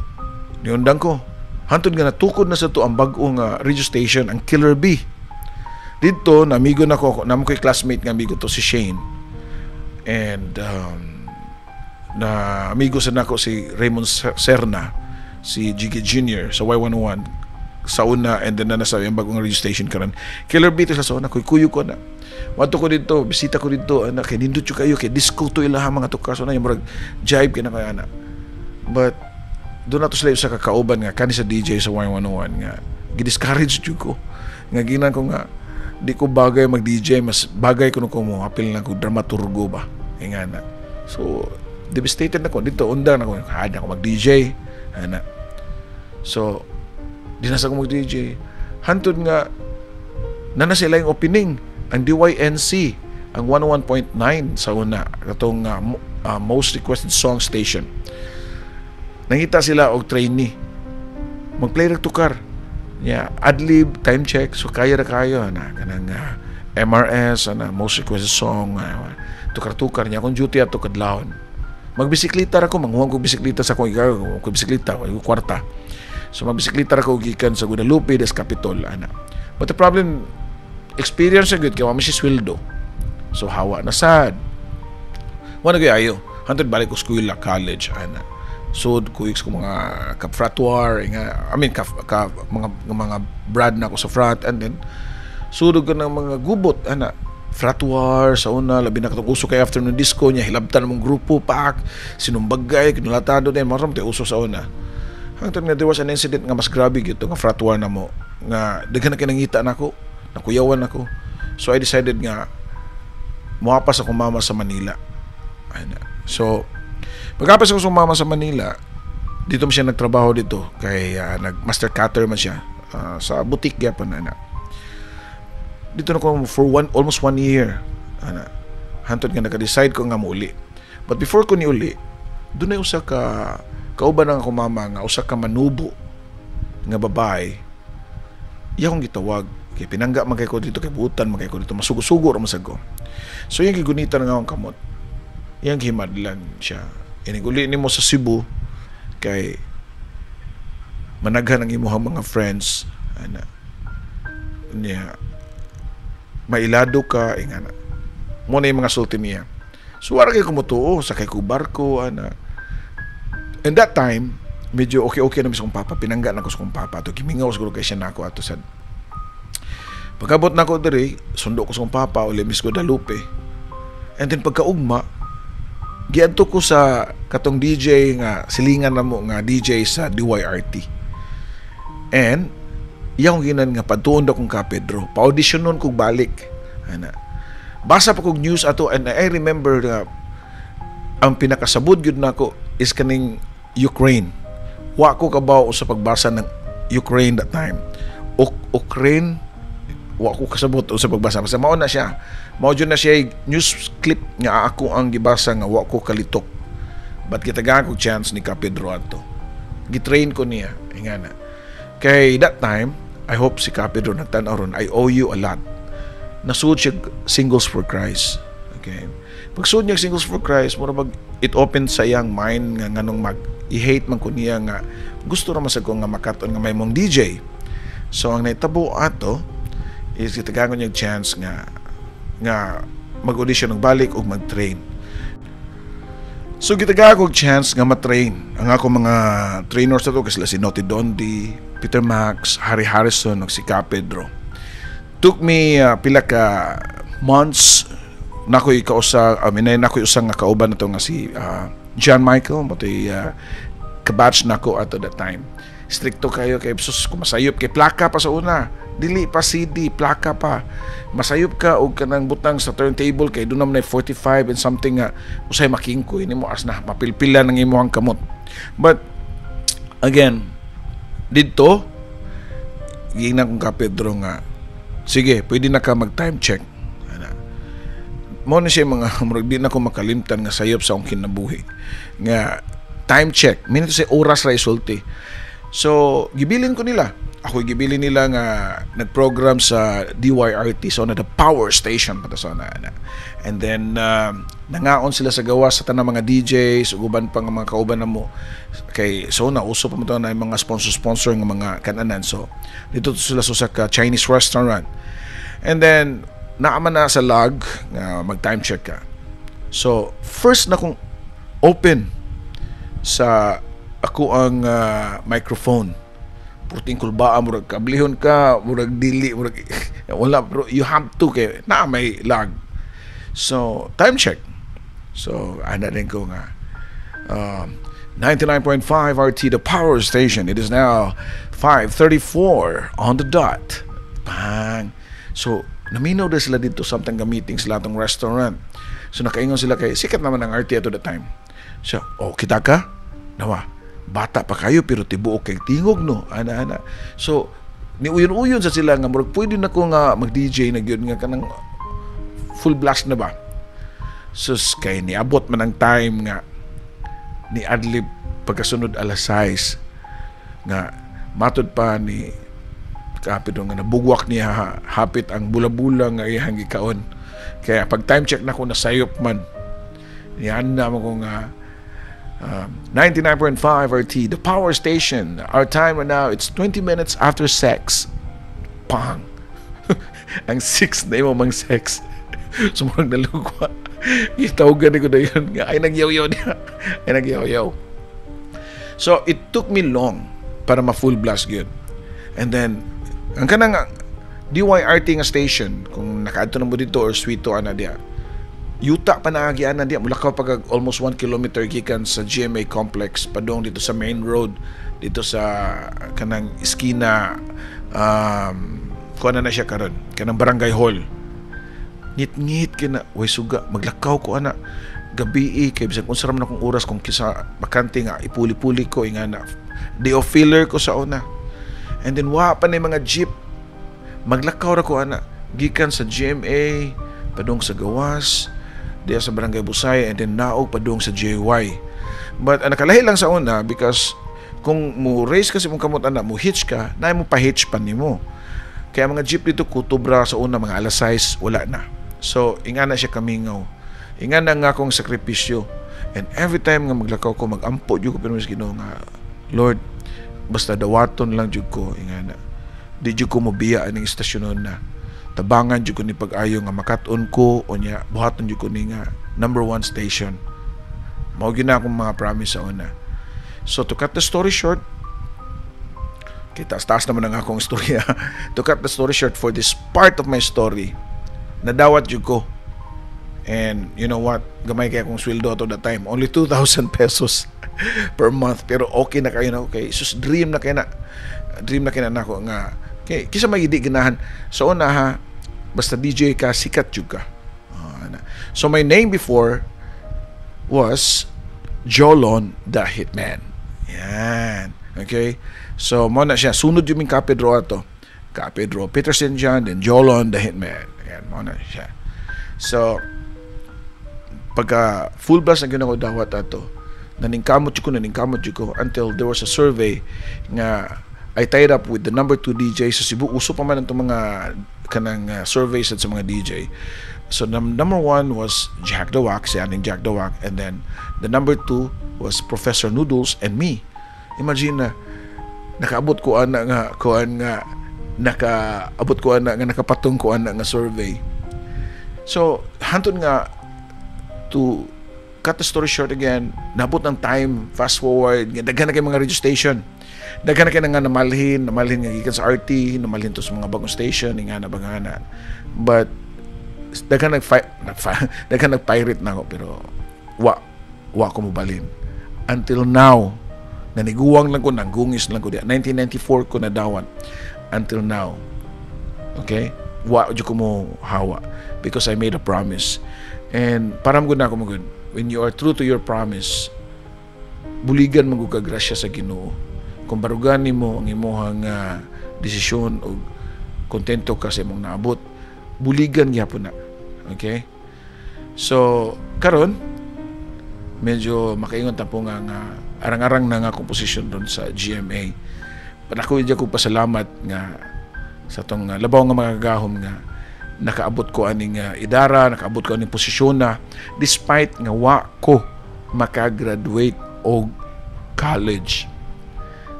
niundang ko. Hantod nga natukod na sa to ang bag-o nga radio station, ang Killer B. Dito, namigo na ko, namo ko'y classmate nga amigo to si Shane. And na amigo sa nako si Raymond Serna, si Jiggy Jr. sa Y101 sa una, and then na nasa yung bagong radio station karon. Killer B to sa una, kuy kuyo ko na. Wadto ko dito, bisita ko dito, ana, kay nindot kayo kay disco to ilaha mga tukar so na yung murag jibe kay na kay ana. But doon na to sila sa kakauban nga kani sa DJ sa Y101 nga gi-discourage jud ko. Nga ginan ko nga di ko bagay mag DJ, mas bagay ko ko mo apil na ko dramaturgo ba. Nga na. So devastated na ko dito, undang na ko, hada ko mag DJ ana. So di na sa ko mag DJ. Hantod nga na sila yung opening ang DYNC, ang 101.9 sa una, katong most requested song station. Nangita sila og trainee. Mag-play rag tukar. Yeah, adlib, time check, so kaya ra kayo na kanang MRS ana, most requested song, tukar-tukar niya akong duty ato kadlawon. Magbisiklita ra ko, manguha ko bisiklita sa akong ikaw, ko bisiklita, ko kwarta. So magbisiklita ra ko gikan sa Guadalupe des Capitol ana. But the problem, experience na good kay wa man siya sweldo. So hawa na sad. Wala gyud ayo. Hantod balik ko eskwela, college ana. Sud ko ko mga ka-fratwar nga, I mean ka, mga brad na ako sa frat, and then sudog ko ng mga gubot ana, fratwar sa una, labi na katong uso kay afternoon disco niya, hilabtan mong grupo pak sinumbagay kinulatado din maram te uso sa una. Hangtod nga there was an incident nga mas grabe gyud nga fratwar na mo nga daghan na kinangita nako, nakuyawan ako. So I decided nga moapas akong mama sa Manila ana. So pagkapas ako sa mama sa Manila, dito man siya nagtrabaho dito kay nag master cutter man siya sa boutique gyapon ana. Dito na ko for one almost one year ana. Hantod nga naka-decide ko nga muuli. But before ko niuli, doon na usa ka kauban ang akong mama nga usa ka manubo nga babae. Iya akong gitawag kay pinangga man kay ko dito, kay buutan man kay ko dito, masugo-sugo ra man sad ko. So iyang gigunitan nga akong kamot. Iyang gihimadlan siya. Iniguli nimo sa Cebu kay managhan ang imuhang mga friends ana niya, mailado ka ingana mo na yung mga sulti niya. So wala kay kumutuo, sakay ko barko ana. And that time medyo okay-okay na sa kong papa, pinangga na ko sa kong papa to, gimingaw siguro kay siya nako ato sad. Pagabot na ko diri, sundo ko sa kong papa uli mis Guadalupe, and then pagkaugma giadto ko sa katong DJ nga silingan na mo nga DJ sa DYRT. And iya kong ginan nga padtuon daw kong ka Pedro. Pa-audition nun kog balik. Ana. Basa pa kog news ato, and I remember nga ang pinakasabod gyud nako is kaning Ukraine. Wa ko kabaw sa pagbasa ng Ukraine that time. Ukraine, wa ko kasabot sa pagbasa. Basta mao na siya. Mao jud na siya news clip nga ako ang gibasa nga wa ko kalitok. But gitagaan ko chance ni Ka Pedro ato. Gitrain ko niya. Ingana. Kay that time, I hope si Ka Pedro nagtan-aw ron, I owe you a lot. Nasud siya Singles for Christ. Okay. Pagsuod niya Singles for Christ, mura mag it opened sa iyang mind nga nganong mag i-hate man ko niya nga gusto ra man sad ko nga makaton nga may mong DJ. So ang naitabo ato is gitagaan ko niya chance nga nga mag-audition og balik ug mag-train. So gitagaan ko chance nga ma-train. Ang ako mga trainers ato kasi sila si Noti Dondi, Peter Max, Harry Harrison ug si Ka Pedro. Took me pila ka months. Nakoy kausa, I mean, nakoy usa nga kauban nato nga si John Michael, motoy kabatch nako ato that time. Stricto kayo kay sus kung masayop kay plaka pa sa una. Dili pa CD, plaka pa. Masayop ka og kanang butang sa turntable kay doon naman ay 45 and something nga usay makingkoy nimo as na mapilpila ng imong kamot. But again, didto giingnan kong ka Pedro nga sige, pwede na ka mag time check. Ana. Mo na siya mga murag di na ko makalimtan nga sayop sa akong kinabuhi. Nga time check, minute sa oras ra isulti. So, gibilin ko nila. Ako gibili nila nga nagprogram sa DYRT, so na the power station pa sa na. And then nangaon sila sa gawas sa tanang mga DJs ug uban pa nga mga kauban namo kay so na uso pa mo na mga sponsor-sponsor nga mga kananan. So dito sila sa ka Chinese restaurant. And then naa man na sa log nga mag time check ka. So first na kong open sa ako ang microphone, puting kulbaa, murag kablihon ka, murag dili, murag wala, pero you have to kay na may log. So time check. So ana din ko nga 99.5 RT, the power station. It is now 5:34 on the dot. Bang. So naminaw na sila dito samtang ga meeting sila atong restaurant. So nakaingon sila kay sikat naman ang RT at the time. So, "Oh, kita ka nawa, bata pa kayo pero tibuok kay tingog, no?" Ana ana. So ni uyon-uyon sa sila nga murag pwede na ko nga mag DJ na gyud nga kanang full blast na ba. Sus, kay niabot man ang time nga ni adlib pagkasunod alas 6 nga matod pa ni kapit nga nabugwak niya hapit ang bula-bula nga iyang gikaon. Kaya pag time check na ko, nasayop man niyan na mo ko nga 99.5 RT, the power station. Our time right now, it's 20 minutes after 6. Pang! Ang 6 na imo mang sex. Sumurag nalugwa. Gitawagan ko na yun. Nga, ay nagyaw-yaw niya. Ay nagyaw-yaw. So, it took me long para ma-full blast yun. And then, ang kanang DYRT nga station, kung nakaadto na mo dito or sweeto ana diya, yuta pa naagian na diya, mulakaw pag almost 1 kilometer gikan sa GMA complex padung dito sa main road dito sa kanang iskina, kuan na siya karon, kanang barangay hall. Ngit-ngit kina way suga, maglakaw ko ana gabi kay bisag unsa ra man akong oras kung kisa bakante nga ipuli-puli ko ingana, day of filler ko sa una. And then wa pa na mga jeep, maglakaw ra ko ana gikan sa GMA padung sa gawas diya sa Barangay Busay and then naog padung sa JY. But ang nakalahi lang sa una, because kung mo raise kasi mong kamot ana, mo hitch ka na, mo pa hitch pa nimo, kaya mga jeep dito kutubra sa una, mga alas 6 wala na. So ingana siya kamingaw, ingana nga akong sakripisyo. And every time nga maglakaw ko, magampo jud ko pero mas Ginoo nga, "Lord, basta dawaton lang jud ko." Ingana, di jud ko mobiya aning istasyonon na, tabangan jud ko ni pag-ayo nga makat-on ko o nya buhaton jud ko ni nga number one station. Mao gyud na akong mga promise sa una. So to cut the story short, kay taas-taas naman ang akong istorya, to cut the story short for this part of my story, nadawat jud ko. And you know what, gamay kay akong sweldo to that time, only 2,000 pesos per month, pero okay na kayo na. Okay, sus, dream na kay na, dream na kay na nako nga kay kisa may di ganahan sa una ha, basta DJ ka, sikat jud ka. Ana. So my name before was Jolon the Hitman. Yan. Okay? So mo na siya, sunod yung ming Kapedro ato. Kapedro Peterson John, then Jolon the Hitman. Yan, mo na siya. So pagka full blast na gyud ako dawat ato, naningkamot jud ko until there was a survey nga I tied up with the number two DJ sa Cebu. Uso pa man itong mga kanang surveys at sa mga DJ. So the number one was Jack the Wack, si Aning Jack the Wack, and then the number two was Professor Noodles and me. Imagine na nakaabot ko ana nga kuan nga nakaabot ko ana nga nakapatong ko ana nga survey. So hantod nga, to cut the story short again, nabot ng time, fast forward, nga daghan na kay mga radio station. Daghan na kay nga namalhin, namalhin nga gikan sa RT, namalhin to sa mga bagong station, nga na bagana. But daghan nag-pirate na ako pero wa ko mobalhin. Until now, naniguwang lang ko, nanggungis lang ko diya. 1994 ko nadawat until now. Okay? Wa jud ko mo hawa because I made a promise. And param gud na ako mo gud. When you are true to your promise, buligan man gud ka grasya sa Ginoo. Kung barugan nimo ang imong desisyon o kontento ka sa imong naabot, buligan gyapon na. Okay? So, karon medyo makaingon ta po nga arang-arang na nga komposisyon doon sa GMA. Padako ko pasalamat nga sa tong labaw nga mga gahom nga nakaabot ko aning idara, nakaabot ko aning posisyon na despite nga wa ko makagraduate og college.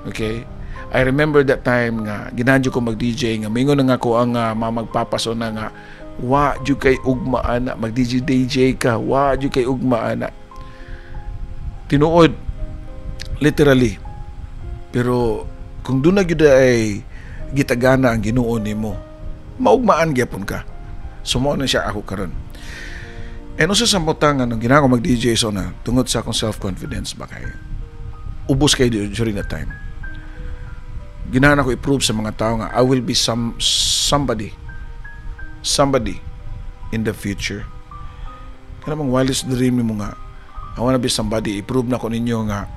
Okay? I remember that time nga ginadyo ko mag-DJ nga mingon na nga ko ang mamagpapaso na nga wa jud kay ugma ana, mag-DJ DJ ka, wa jud kay ugma ana. Tinuod, literally. Pero kung doon na gyud ay gitagana ang Ginoo nimo, maugmaan gyapon ka. So mao na siya ako karon. And usa sa butang nga ginako mag-DJ so na tungod sa akong self-confidence ba kay ubos kay during that time. Ginahan ako i-prove sa mga tao nga I will be somebody in the future. Kana bang wildest dream nimo nga I wanna be somebody, i-prove na ko ninyo nga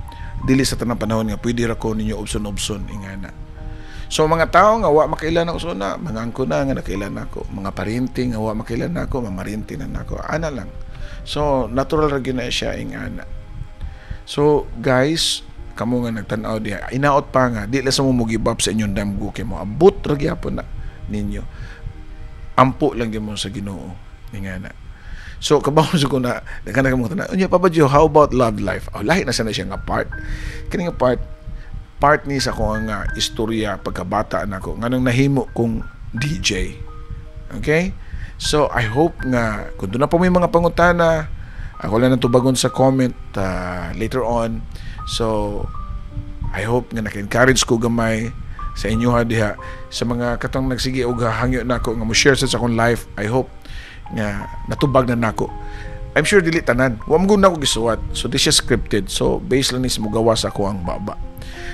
dili sa tanang panahon nga pwede ra ko ninyo obson-obson ingana. So mga tao nga wa makailan ako suna, mga angko na nga nakailan nako, mga parinti nga wa makailan nako, mamarinti na nako, ana lang. So natural ra gyud na siya ingana. So guys, kamo nga nagtan-aw diha, inaot pa nga di lang sa mo give up sa inyong damgo kay mo abot ra gyapon na ninyo. Ampo lang gyud mo sa Ginoo ingana. So kabaw ko na daghan ka mo tanan. Unya Papa Joe, how about love life? Oh, lahi na sana siya nga part. Kini nga part ni sa akong nga istorya pagkabata nako nganong nahimo kong DJ. Okay? So I hope nga kung doon na po may mga pangutana, ako lang natubagon sa comment later on. So I hope nga naka-encourage ko gamay sa inyo ha diha sa mga katong nagsige og hangyo nako nga mo share sa akong life. I hope nga natubag na nako. I'm sure dili tanan. Wa mo nako gisuwat. So this is scripted. So based lang ni sa mugawa sa ako ang baba.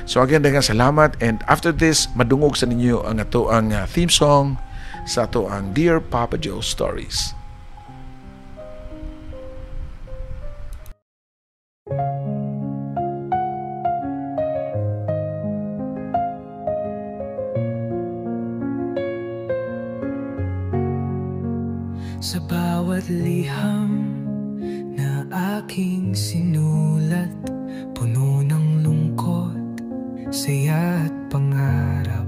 So again, daghang salamat, and after this madungog sa ninyo ang ato ang theme song sa ato ang Dear Papa Joe Stories. Sa bawat liham na aking sinulat, puno ng lungkot, saya at pangarap.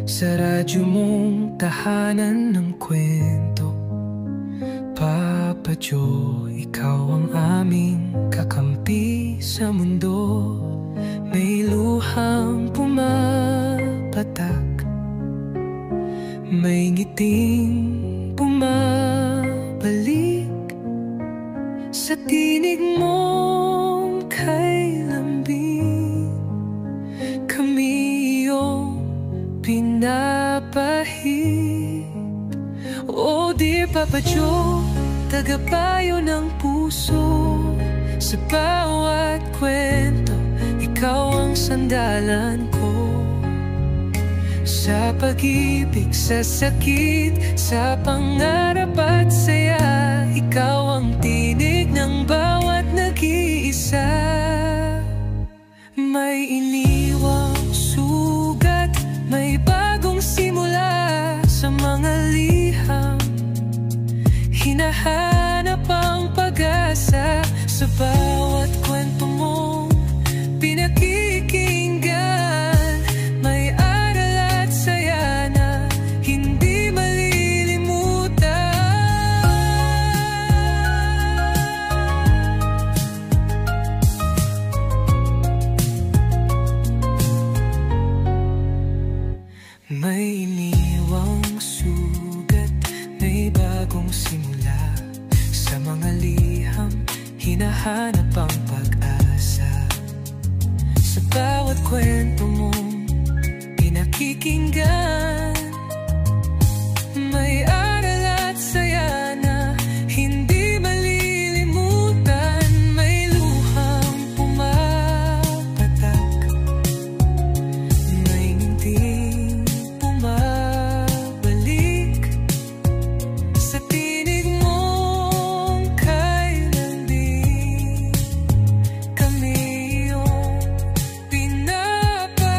Sa radyo mong tahanan ng kwento, Papa Joe, ikaw ang aming kakampi sa mundo. May luhang pumapatak, may ngiting bumabalik. Sa tinig mong kay lambing, kami iyong pinapahit. Oh dear Papa Joe, tagapayo ng puso. Sa bawat kwento, ikaw ang sandalan ko. Sa pag-ibig, sa sakit, sa pangarap at saya, ikaw ang tinig ng bawat nag-iisa. May iniwang sugat, may bagong simula. Sa mga liham, hinahanap ang pag-asa. Sa bawat kwento mong pinakikinggan, may aral at saya na hindi malilimutan. May iniwang sugat, may bagong simula. Sa mga liham, hinahanap ang pag-asa. Sa bawat kwento mong pinakikinggan, may aral at saya na hindi malilimutan. May luhang pumapatak, may ngiting bumabalik. Sa tinig mong kay lambing, kami iyong pinapahit.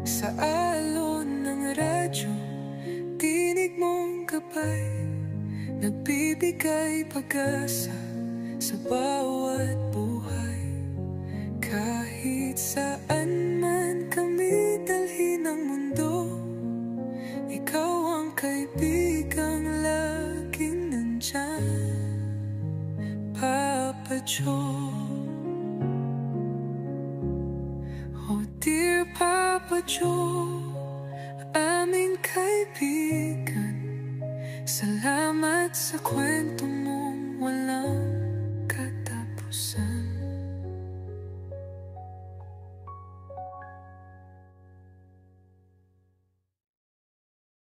Sa alon ng radyo, tinig mong gabay, nagbibigay pag-asa sa bawat buhay. Kahit saan man kami dalhin ng mundo, ikaw ang kaibigang laging nandyan, Papa Joe. Oh dear Papa Joe, aming kaibigan, salamat sa kwento.